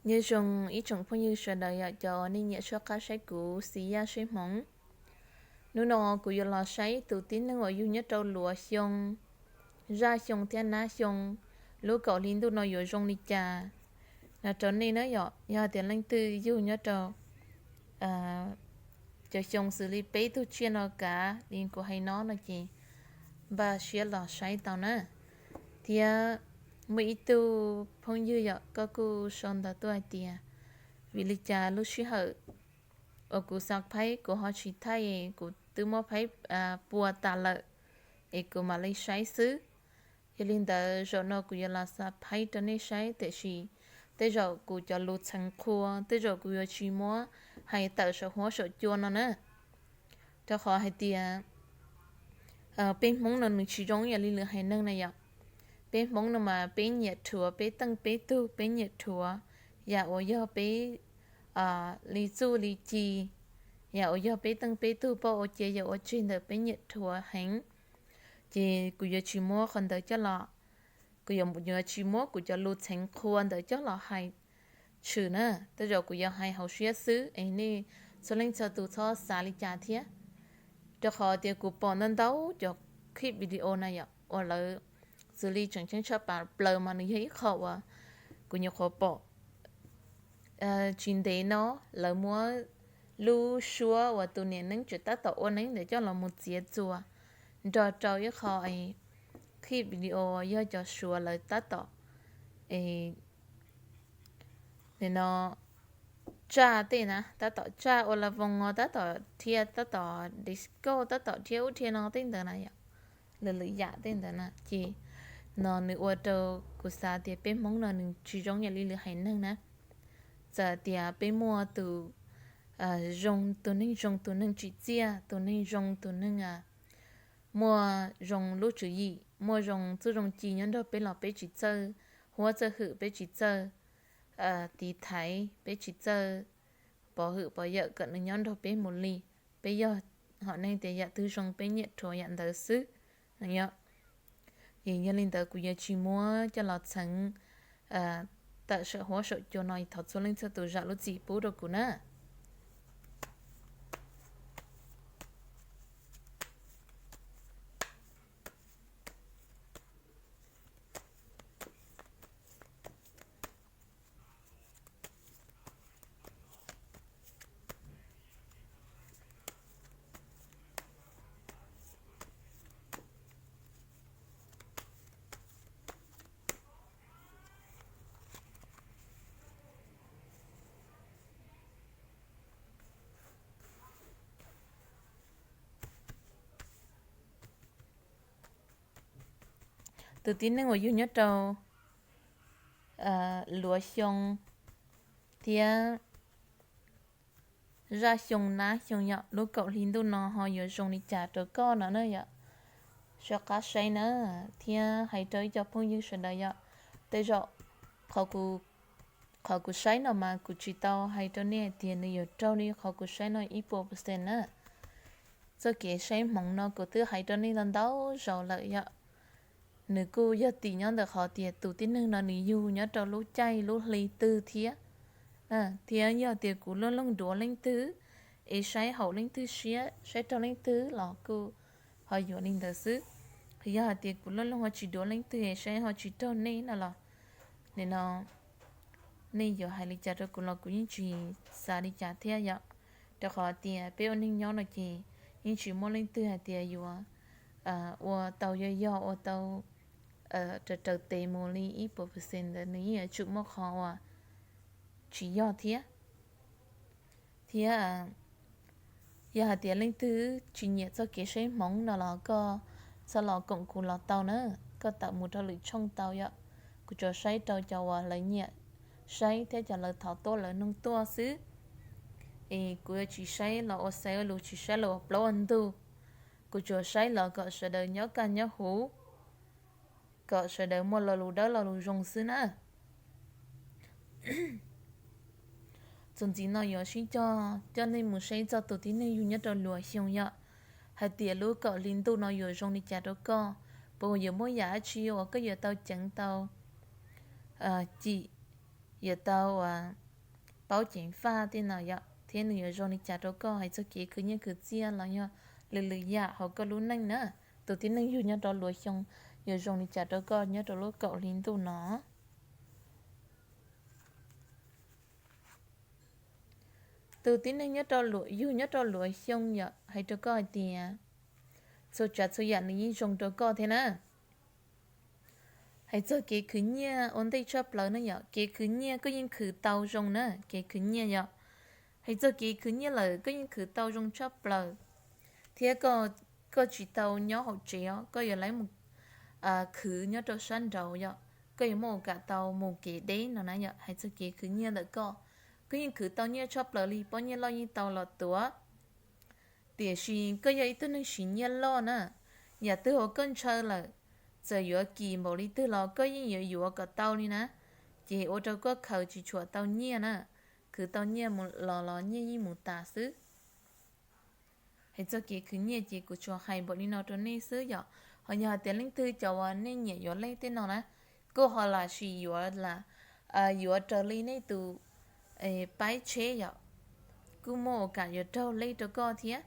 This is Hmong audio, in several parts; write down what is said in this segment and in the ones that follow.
Nyob zoo ib tsoom phooj ywg sawv daws yom, cov uas nej nyiam soj qab saib kuv xis yaj saib hmoov. Hnub no kuv yuav los saib tus tib neeg uas yug nyob rau luag xyoo, zaj xyoo thiab nab xyoo, lub kaum hli ntuj no yuav zoo li cas no rau nej na yom. Yog tias leej twg yug nyob rau cov xyoo xws li peb tug tsiaj no kav li kuv hais no no ces npaj siab los saib tau na. Thiab muaj ib tug phooj ywg yom, koj kuj sau ntawv tuaj hais tias vim li cas lub sij hawm uas kuv xav phaib kuv ho tsis thaij, kuv twb muab phaib pua tas lawm es kuv mam li saib xwb. Yog li ntawd zaum no kuv yuav los xav phaib rau nej saib, tiam sis tej zaum kuv cov lus txheev qhua tej zaum kuv yuav tsis muab hais tawm saum huab saum cua no na. Rau qhov hais tias peb Hmoob no nws tsis zoo ib yam li lwm haiv neeg na yom. Peb Hmoob no mas peb nyiam rhuav peb teej peb tug, peb nyiam rhuav yam uas yog peb li txuj li ci, yam uas yog peb teej peb tug, pab ua cia yam ua tseg ntawm peb nyiam rhuav heev. Ces kuv yuav tsis muab qhov ntawd coj los, kuv yuav tsis muab kuv cov lus txheev qhua ntawd coj los hais tshwm na. Tej zaum kuv yuav hais hauv siab xwb es nej txhua leej txhua tus txhob xav li cas thiab. Rau qhov tias kuv pom ntau ntau cov clip video na yom, uas lawv xws li tseem ceeb tshaj plaws mas nws yog ib qho uas kuv nyuam qhuav pom tsis ntev no, lawv muab lub suab uas tus niam neeb tseem tab tom ua neeb ntawd coj los mus txiav txuas nrog rau ib qho clip video yog cov Suav lawv tab tom no tsaj tej na, tab tom tsaj ua la voos os, tab tom dhia, tab tom disco, tab tom dhia ub dhia no tej ntawd na yom, lwm lwm yam tej ntawd na. Ces no nws ua rau kuv xav tias peb Hmoob no nws tsis zoo yam li lwm haiv neeg na. Txawm tias peb muaj tus zoo, tus neeg zoo, tus neeg tsim txiaj, tus neeg zoo, tus neeg muaj zoo lub tswv yim, muaj zoo txuj zoo ci nyob nrog peb los peb tsis txawj huab txawj hwm, peb tsis txawj tiv thaiv, peb tsis txawj pov hwm pov yawm kom nws nyob nrog peb mus li. Peb yog hom neeg tias yam twg zoo peb nyiam rhuav yam ntawd xwb. Yog li ntawd kuv yuav tsis muab coj los txheev tawm saum huab saum cua no, thov txhua leej txhua tus zam lub txim pub rau kuv na. Tus tib neeg uas yug nyob rau luag xyoo thiab zaj xyoo nab xyoo yom, lub kaum hli ntuj no ho yuav zoo li cas rau koj no na yom. Soj qab saib na, thiab hais rau ib co phooj ywg sawv daws yom, tej zaum qhov kuv saib no mas kuv tsis tau hais rau nej hais tias nws yuav raug li qhov kuv saib no ib puas percent na. Txoj kev saib hmoov no kuv twb hais rau nej ntau ntau zaus lawm yom. Nws kuj yog tim nyob ntawm qhov tias tus tib neeg no nws yug nyob rau lub caij lub hli twg thiab. Thiab yog tias kuv luaj loog duav leej twg es saib haum leej twg siab, saib raug leej twg los kuj ho yuav li ntawd xwb. Yog hais tias kuv luaj loog ho tsis duav leej twg es saib ho tsis raug nej no los, nim no nej yuav hais li cas rau kuv los kuv yeej tsis xav li cas thiab yom. Rau qhov tias peb ua neeg nyob no ces yeej tsis muaj leej twg hais tias yuav ua tau yog yog ua tau raws raws tes mus li ib puas percent ntawd, nws yeej yuav tsum muaj qhov uas tsis yog thiab. Thiab yog hais tias leej twg tsis nyiam txoj kev saib hmoov no los koj txhob los koom kuv los tau na, koj tawm mus rau lwm tshooj tau yom. Kuv tsuas saib rau cov uas lawv nyiam saib thiab cov lawv thov tuaj lawv noog tuaj xwb. Es kuv yuav tsis saib los ua xaiv ua lus, tsis saib los ua plaub ua ntug. Kuv tsuas saib los kom sawv daws nyob kaj nyob huv, kom sawv daws muaj lo lus dawb lo lus zoo xwb na. Txuas ntxiv no yuav sib cog coj nej mus saib txog tus tib neeg yug nyob rau luag xyoo yom, hais tias lub kaum hli ntuj no yuav zoo li cas rau koj, puas yuav muaj yam dab tsi uas koj yuav tau ceev tau cim yuav tau paub ceev faj tej no yom, thiab nws yuav zoo li cas rau koj hais txog kev khwv nyiaj khwv txiaj los yog lwm lwm yam hauv koj lub neej na. Tus tib neeg yug nyob rau luag xyoo yuav zoo li cas rau koj nyob rau lub kaum hli ntuj no. Tus tib neeg nyob rau luag, yug nyob rau luag xyoo yom, hais rau koj hais tias txhua tsav txhua yam nws yeej zoo rau koj thiab na. Hais txog kev khwv nyiaj ua ntej tshaj plaws na yom, kev khwv nyiaj koj yeej khwv tau zoo na, kev khwv nyiaj yom. Hais txog kev khwv nyiaj lawm koj yeej khwv tau zoo tshaj plaws, thiab koj tsis tau nyob hauv tsev os, koj yuav lawv mus khwv nyob rau sab nraud yom, koj yuav muaj ua kam tau mus kev deb no na yom. Hais txog kev khwv nyiaj ntawm koj, koj yeej khwv tau nyiaj tshaj plaws li, pob nyiaj loj yeej tau los tuav. Tiam sis koj yog ib tug neeg siv nyiaj loj na, yam twg uas koj ntshaw lawm, txawm yuav kim npaum li twg los koj yeej yuav yuav kom tau li na, ces ua rau koj khaws tsis tshua tau nyiaj na, khwv tau nyiaj mus los los nyiaj yeej mus tas xwb. Hais txog kev khwv nyiaj ces kuv tsuas hais npaum li no rau nej xwb yom. Ho yog hais tias leej twg cov uas nej nyiam yuav lej tej no na, kuj ho lam sim yuav lam yuav raws li nej tus paib tsheb yom, kuj muaj ua kam yuav raug lej rau koj thiab,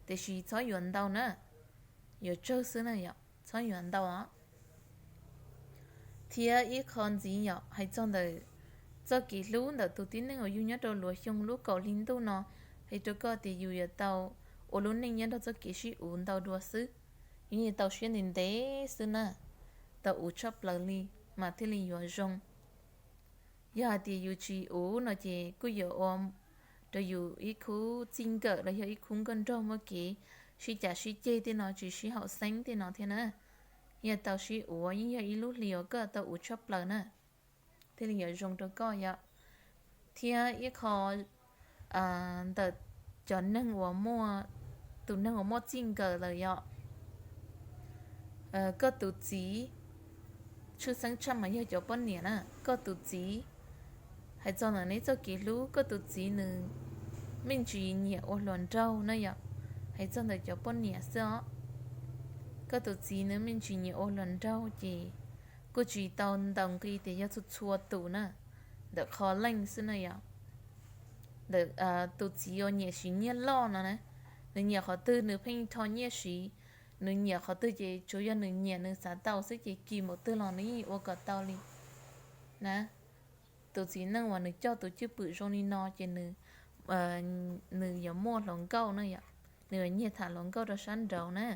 tiam sis txhob yuav ntau na, yuav tsawg xwb na yom, txhob yuav ntau os. Thiab ib qho ntxiv yom, hais txog ntawm txoj kev hlub ntawm tus tib neeg uas yug nyob rau luag xyoo lub kaum hli ntuj no, hais rau koj tias yus yuav tau ua lub neej nyob nrog txoj kev sib uv ntau dua xwb, yus yeej tau siab ntev ntev xwb na, tau uv tshaj plaws li mas thiaj li yuav zoo. Yog hais tias yus tsis uv no ces kuj yuav ua rau yus ib khub txij nkawm los yog ib khub nkauj nraug muaj kev sib cav sib ceg tej no tsis sib haum xeeb tej no thiab na. Yog tau sib uv yeej yog ib lub hli uas koj tau uv tshaj plaws na, thiaj li yuav zoo rau koj yom. Thiab ib qho ntawm cov neeg uas muaj, tus neeg uas muaj txij nkawm lawm yom, koj tus txiv, tshwj xeeb tshaj mas yog cov poj niam na, koj tus txiv, hais txog ntawm neb txoj kev hlub, koj tus txiv nws me ntsis nyiam ua hluas nraug na yom. Hais txog ntawm cov poj niam xwb os, koj tus txiv nws me ntsis nyiam ua hluas nraug ces kuj tsis tau ntaus nqi tias yog txhua txhua tus na, ntawm qho leej xwb na yom. Ntawm tus txiv uas nyiam siv nyiaj loj no na, nws nyiam qhov twg nws pheej rho nyiaj siv, nws nyiam qhov twg ces tsuas yog nws nyiam nws xav tau xwb ces kis npaum twg los nws yeej ua kom tau li na. Tus txiv neej uas nws coj tus cwj pwm zoo li no ces nws, nws yuav muaj hluas nkauj na yom, nws yuav nyiag tham hluas nkauj rau sab nraud na.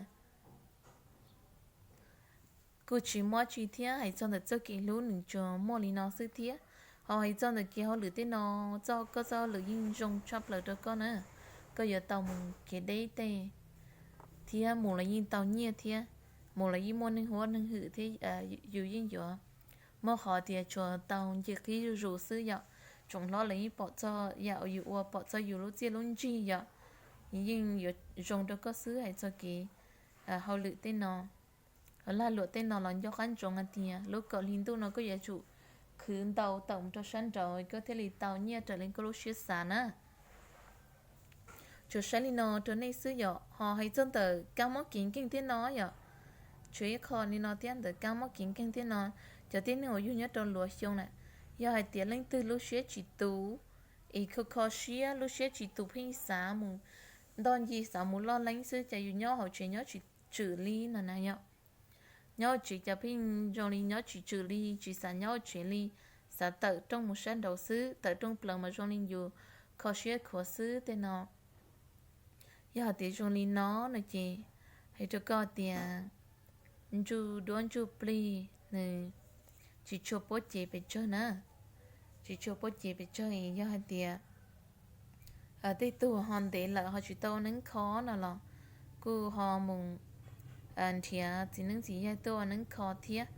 Kuj tsis muaj tsi thiab, hais txog ntawm txoj kev hlub nws tsuas muaj li no xwb thiab. Ho hais txog ntawm kev hauj lwm tej no, txoj, koj txoj hauj lwm yeej zoo tshaj plaws rau koj na. Koj yuav tau mus kev deb tej thiab mus los yeej tau nyiaj thiab, mus los yeej muaj neeg huab neeg hwm thiab, yus yeej yuav muaj qhov tias tsuas tau nce qib zuj zus xwb yom. Tsoom hlob los yeej pom txog yam uas yus ua, pom txog yus lub txiaj lub ntsig yom, yeej yuav zoo rau koj xwb. Hais txog kev hauj lwm tej no, lag luam tej no los nco qab ntsoov hais tias lub kaum hli ntuj no koj yuav tsum khwv ntau tawm mus rau sab nraud koj thiaj li tau nyiaj raws li koj lub siab xav na. Tsuas saib li no rau nej xwb yom. Ho hais txog ntawm kab mob kev nkeeg thiab no yom, tshuav ib qho li no thiab, ntawm kab mob kev nkeeg thiab no, cov tib neeg uas yug nyob rau luag xyoo na, yog hais tias leej twg lub siab tsis tus, es kho kho siab lub siab tsis tus pheej xav mus ntoj ncig xav mus loj leeb xwb, cas yus nyob hauv tsev nyob tsis tswm li no na yom. Nyob hauv tsev cas pheej zoo li nyob tsis tswm li, tsis xav nyob hauv tsev li, xav tawm rooj mus sab nraud xwb, tawm rooj plaws mas zoo li yus kho siab khuav xwb tej no. Yog hais tias zoo li no no ces hais rau koj tias ntsuj duab ntsuj plig nws tsis tshua puab cev pes tsawg na, tsis tshua puab cev pes tsawg. Yog hais tias tej tug ho ntev lawm ho tsis tau ua neeb kho no los kuj ho mus nrhiav txiv neeb txiv yaig tuaj ua neeb kho thiab,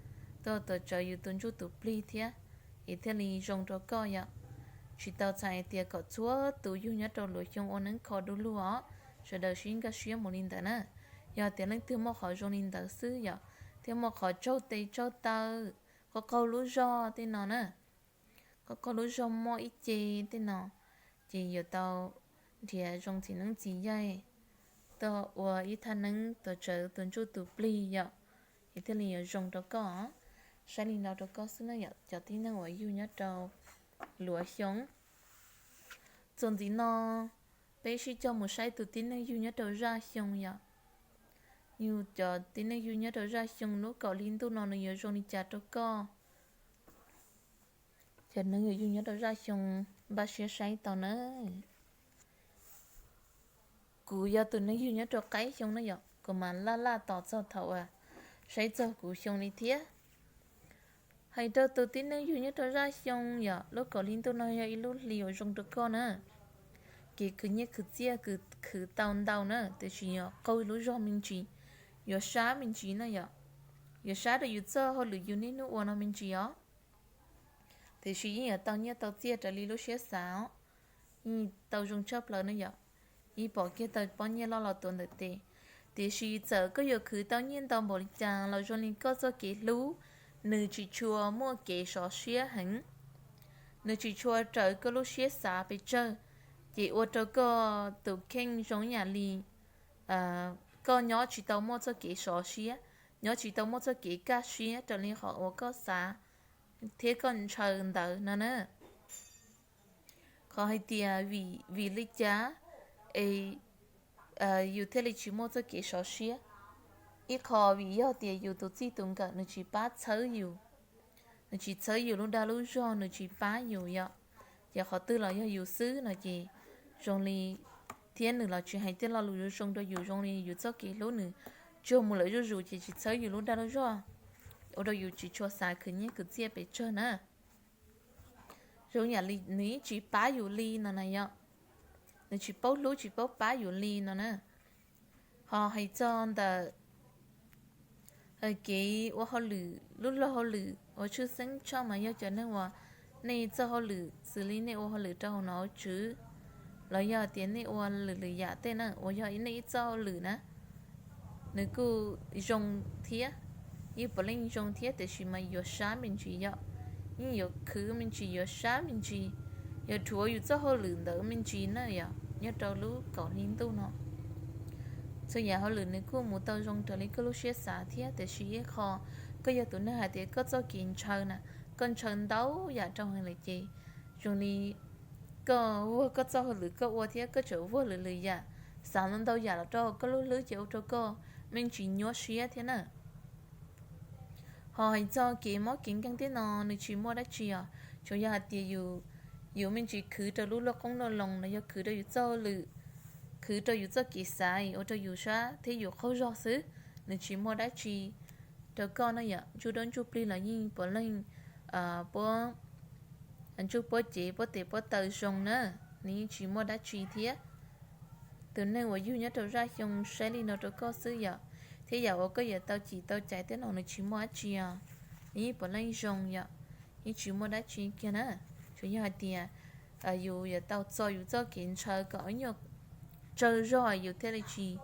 tuaj tuav tsawv yus tus ntsuj tus plig thiab, es thiaj li zoo rau koj yom. Tsis tau txhais hais tias kom txhua tus yug nyob rau luag xyoo ua neeb kho du lug os, sawv daws sib nkag siab mus li ntawd na. Yog tias leej twg muaj qhov zoo li ntawd xwb yom, thiab muaj qhov tsaug tes tsaug taw, qaug qaug lub zog tej no na, qaug qaug lub zog muaj ib ce tej no, ces yuav tau nrhiav zoo txiv neeb txiv yaig tuaj ua ib thaj neeb tuav tsawv tus ntsuj tus plig yom, es thiaj li yuav zoo rau koj. Saib li no rau koj xwb na yom, cov tib neeg uas yug nyob rau luav xyoo. Txuas ntxiv no, peb sib cog mus saib tus tib neeg yug nyob rau zaj xyoo yom. Yus cov tib neeg yug nyob rau zaj xyoo lub kaum hli ntuj no nws yuav zoo li cas rau koj. Cov neeg yug nyob rau zaj xyoo, npaj siab saib tau na. Kuv yog tus neeg yug nyob rau qaib xyoo na yom, kuv mas laj laj tos txog thaum uas saib txog kuv xyoo li thiab. Hais rau tus tib neeg yug nyob rau zaj xyoo yom, lub kaum hli ntuj no yog ib lub hli uas zoo rau koj na. Kev khwv nyiaj khwv txiaj khwv tau ntau na, tiam sis yog qaug lub zog me ntsis, yuav sab me ntsis na yom. Yuav sab rau yus txoj hauj lwm yus niaj hnub ua no me ntsis os. Tiam sis yeej yuav tau nyiaj tau txiaj raws li lub siab xav os. Yeej tau zoo tshaj plaws na yom. Yeej pom kiag tau pob nyiaj loj los tuav ntawm tes. Tiam sis txawm koj yuav khwv tau nyiaj ntau npaum li cas los zoo li koj txoj kev hlub, nws tsis tshua muaj kev sov siab heev. Nws tsis tshua raws koj lub siab xav pes tsawg, ces ua rau koj tus kheej zoo yam li koj nyob tsis tau muaj txoj kev sov siab, nyob tsis tau muaj txoj kev kaj siab raws li qhov uas koj xav thiab koj ntshaw ntawd no na. Qhov hais tias vim li cas es yus thiaj li tsis muaj txoj kev sov siab? Ib qho vim yog tias yus tus txij tus nkawm nws tsis pab txhawb yus, nws tsis txhawb yus lub dag lub zog, nws tsis pab yus yom. Ces qhov twg los yog yus xwb no ces zoo li, thiab nws los tsis hais tej lo lus zoo zoo rau yus, zoo li yus txoj kev hlub nws tsuag mus lawm zuj zus ces tsis txhawb yus lub dag lub zog, ua rau yus tsis tshua xav khwv nyiaj khwv txiaj pes tsawg na. Zoo yam li nws yeej tsis pab yus li no na yom, nws tsis paub hlub tsis paub pab yus li no na. Ho hais txog ntawm kev ua hauj lwm, lub luag hauj lwm uas tshwj xeeb tshaj mas yog cov neeg uas nej txoj hauj lwm xws li nej ua hauj lwm rau hauv nom hauv tswv, los yog tias nej ua lwm lwm yam tej na uas yog nej ib txoj hauj lwm na, nws kuj zoo thiab. Yeej puav leej zoo thiab tiam sis mas yuav sab me ntsis yom, yeej yuav khwv me ntsis, yuav sab me ntsis, yuav dhuav yus txoj hauj lwm ntawd me ntsis na yom, nyob rau lub kaum hli ntuj no. Txhua yam hauj lwm nws kuj mus tau zoo raws li koj lub siab xav thiab, tiam sis ib qho koj yog tus neeg hais tias koj txoj kev ntshaw na, koj ntshaw ntau yam rau heev lawm ces zoo li koj vuag koj txoj hauj lwm koj ua thiab koj tseem vuag lwm lwm yam, xav ntau ntau yam los rau koj lub hlwb ces ua rau koj me ntsis nyuaj siab thiab na. Ho hais txog kev mob kev nkeeg tej no nws tsis muaj dab tsi os, tsuas yog hais tias yus, yus me ntsis khwv rau lub luaj qoob luaj loo los yog khwv rau yus txoj hauj lwm, khwv rau yus txoj kev xav ua rau yus sab thiab yus qaug zog xwb, nws tsis muaj dab tsi rau koj na yom. Ntsuj duab ntsuj plig los yeej puav leej puab ntsuj puab cev puab tes puab taw zoo na, nws yeej tsis muaj dab tsi thiab. Tus neeg uas yug nyob rau zaj xyoo saib li no rau koj xwb yom, thiab yam uas koj yuav tau cim tau cais tej no nws tsis muaj dab tsi os, nws yeej puav leej zoo yom, yeej tsis muaj dab tsi kiag na. Tsuas yog hais tias yus yuav tau txo yus txoj kev ntshaw kom ib nyuag tsawg zog yus thiaj li tsis,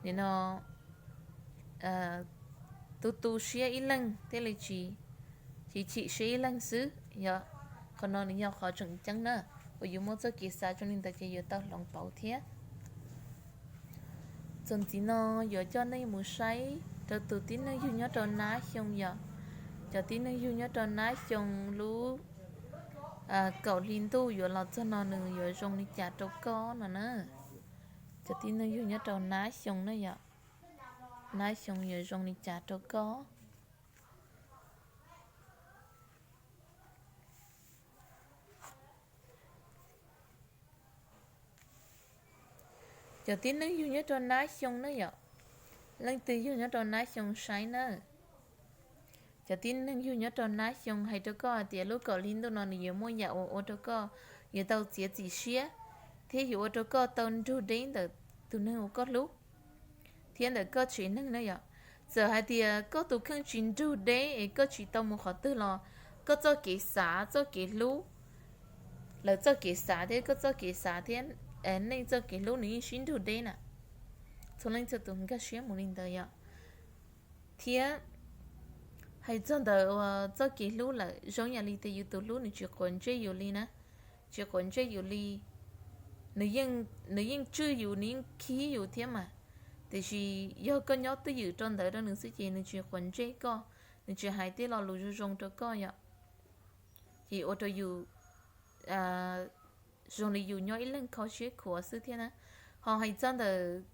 nim no tu tu siab ib leeg thiaj li tsis, chim chim siab ib leeg xwb yom. Qhov no nws yog qhov tseem ceeb na, uas yus muaj txoj kev xav zoo li ntawd ces yuav tau hloov pauv thiab. Txuas ntxiv no yuav coj nej mus saib rau tus tib neeg yug nyob rau nab xyoo yom. Cov tib neeg yug nyob rau nab xyoo lub kaum hli ntuj yuav los txog no nws yuav zoo li cas rau koj no na. Cov tib neeg yug nyob rau nab xyoo na yom, nab xyoo yuav zoo li cas rau koj? Cov tib neeg yug nyob rau nab xyoo na yom, leej twg yug nyob rau nab xyoo saib na. Cov tib neeg yug nyob rau nab xyoo hais rau koj hais tias lub kaum hli ntuj no nws yuav muaj yam uas ua rau koj yuav tau txiav txim siab, thiab yuav ua rau koj tau nrug deb ntawm tus neeg uas koj hlub thiab ntawm koj tsev neeg na yom. Txawm hais tias koj tus kheej tsis nrug deb es koj tsis tau mus qhov twg los koj txoj kev xav txoj kev hlub, lawv txoj kev xav thiab koj txoj kev xav thiab nej txoj kev hlub nws yeej sib nrug deb na. Txhua leej txhua tus nkag siab mus li ntawd yom. Thiab hais txog ntawm uas txoj kev hlub lawm zoo yam li tias yus tus hlub nws tsis quav ntsej yus li na, tsis quav ntsej yus li. Nws yeej tswj yus, nws yeej khib yus thiab mas, tiam sis yog koj nyob twj ywm rau ntawd rau nws xwb ces nws tsis quav ntsej koj, nws tsis hais tej lo lus zoo zoo rau koj yom. Ces ua rau yus zoo li yus nyob ib leeg kho siab khuav xwb thiab na. Ho hais txog ntawm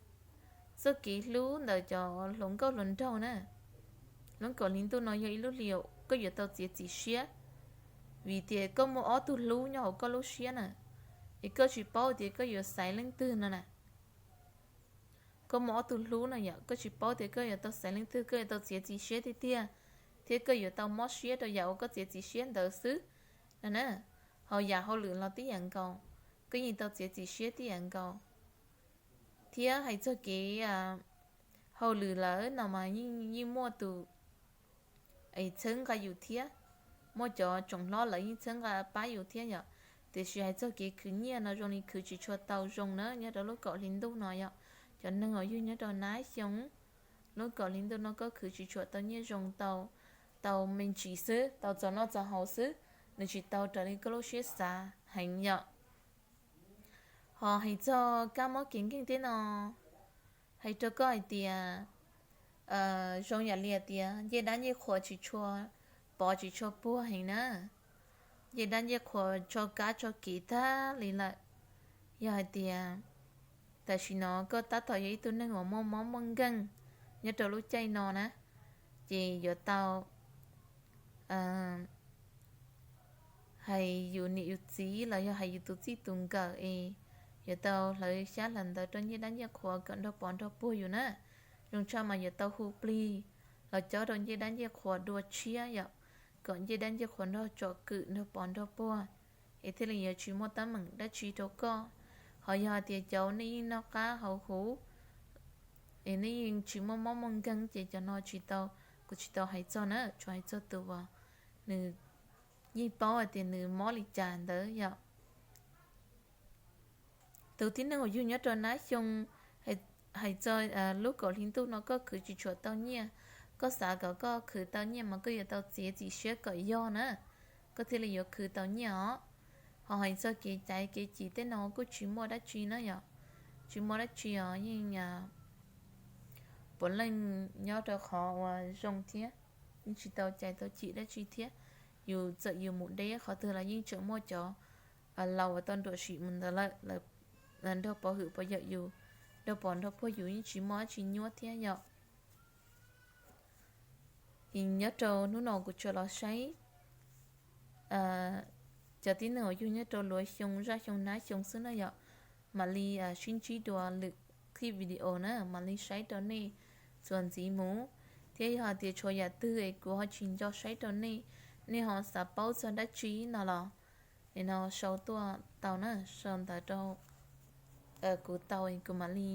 txoj kev hlub ntawm cov hluas nkauj hluas nraug na, lub kaum hli ntuj no yog ib lub hli koj yuav tau txiav txim siab, vim tias koj muaj ob tug hlub nyob hauv koj lub siab na, es koj tsis paub tias koj yuav xaiv leej twg no na. Koj muaj ob tug hlub no yom, koj tsis paub tias koj yuav tau xaiv leej twg, koj yuav tau txiav txim siab tiag tiag, thiab koj yuav tau mob siab rau yam uas koj txiav txim siab ntawd xwb no na. Ho yam hauj lwm los tib yam nkaus, koj yeej tau txiav txim siab tib yam nkaus. Thiab hais txog kev hauj lwm lawm no mas yeej muaj tus es txhawb nqa yus thiab, muaj cov tsoom hlob lawv yeej txhawb nqa pab yus thiab yom. Tiam sis hais txog kev khwv nyiaj no zoo li khwv tsis tshua tau zoo na nyob rau lub kaum hli ntuj no yom. Cov neeg uas yug nyob rau nab xyoo, lub kaum hli ntuj no koj khwv tsis tshua tau nyiaj zoo, tau, tau me ntsis xwb, tau txog noj txog haus xwb, nws tsis tau raws li koj lub siab xav heev yom. Ho hais txog kab mob kev nkeeg tej no, hais rau koj hais tias zoo yam li tias ncej dab ncej qhua tsis tshua pov tsis tshua puag heev na, ncej dab ncej qhua tso kab tso kev tag li lawm. Yog hais tias tam sim no koj tab tom yog ib tug neeg uas muaj mob muaj nkeeg nyob rau lub caij no na, ces yuav tau hais yus niam yus txiv los yog hais yus tus txij tus nkawm es yuav tau hlawv xyab hlawv ntawv rau ncej dab ncej qhua kom nrog pov nrog puag yus na. Zoo tshaj mas yuav tau hu plig los cob rau ncej dab ncej qhua dua tshiab yom, kom ncej dab ncej qhua nrog tsom kwm nrog pov nrog puag, es thiaj li yuav tsis muaj teeb meem dab tsi rau koj. Ho yog hais tias cov nej yeej noj qab haus huv es nej yeej tsis muaj mob muaj nkeeg ces cov no tsis tau, kuv tsis tau hais txog na, tsuas hais txog tus uas nws yeej paub hais tias nws mob li cas ntawd yom. Tus tib neeg uas yug nyob rau nab xyoo, hais txog lub kaum hli ntuj no koj khwv tsis tshua tau nyiaj, koj xav kom koj khwv tau nyiaj mas koj yuav tau txiav txim siab kom yog na, koj thiaj li yuav khwv tau nyiaj os. Ho hais txog kev caiv kev cim tej no kuj tsis muaj dab tsi na yom, tsis muaj dab tsi os, yeej puav leej nyob rau qhov uas zoo thiab, yeej tsis tau caiv tau cim dab tsi thiab. Yus txawm yus mus deb qhov twg los yeej tseem muaj cov laus uas tau nruam sim mus ntawd lawm, lawv nrog pov hwm pov yawm yus, nrog pov nrog puag yus, yeej tsis muaj dab tsi nyuaj thiab yom. Es nyob rau hnub no kuv tsuas los saib cov tib neeg uas yug nyob rau luag xyoo zaj xyoo nab xyoo xwb na yom. Mam li sib ntsib dua lwm clip video na, mam li saib rau nej txuas ntxiv mus. Thiab yog hais tias tshuav yam twg es kuv ho tsis nco saib rau nej, nej ho xav paub txog dab tsi no los, nim no sau tuaj tau na, sau ntawv rau kuv tau, kuv mam li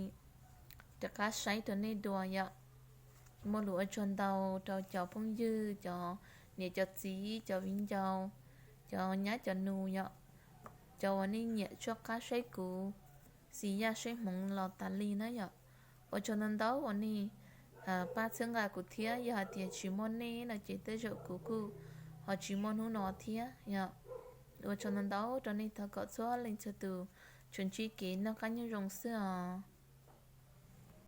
rov qab saib rau nej dua yom. Muaj lus ua tsaug ntau rau cov phooj ywg, cov niam cov txiv, cov viv ncaus, cov nyab cov nus yom, cov uas nej nyiam tsuaj qab saib kuv xis yaj saib hmoov los tas li na yom. Ua tsaug ntau ntau uas nej pab txhawb nqa kuv thiab, yog hais tias tsis muaj nej no ces tej zaum kuv kuj ho tsis muaj hnub no thiab yom. Ua tsaug ntau ntau rau nej, thov kom txhua leej txhua tus tsuas ntsib kev noj qab nyob zoo xwb os.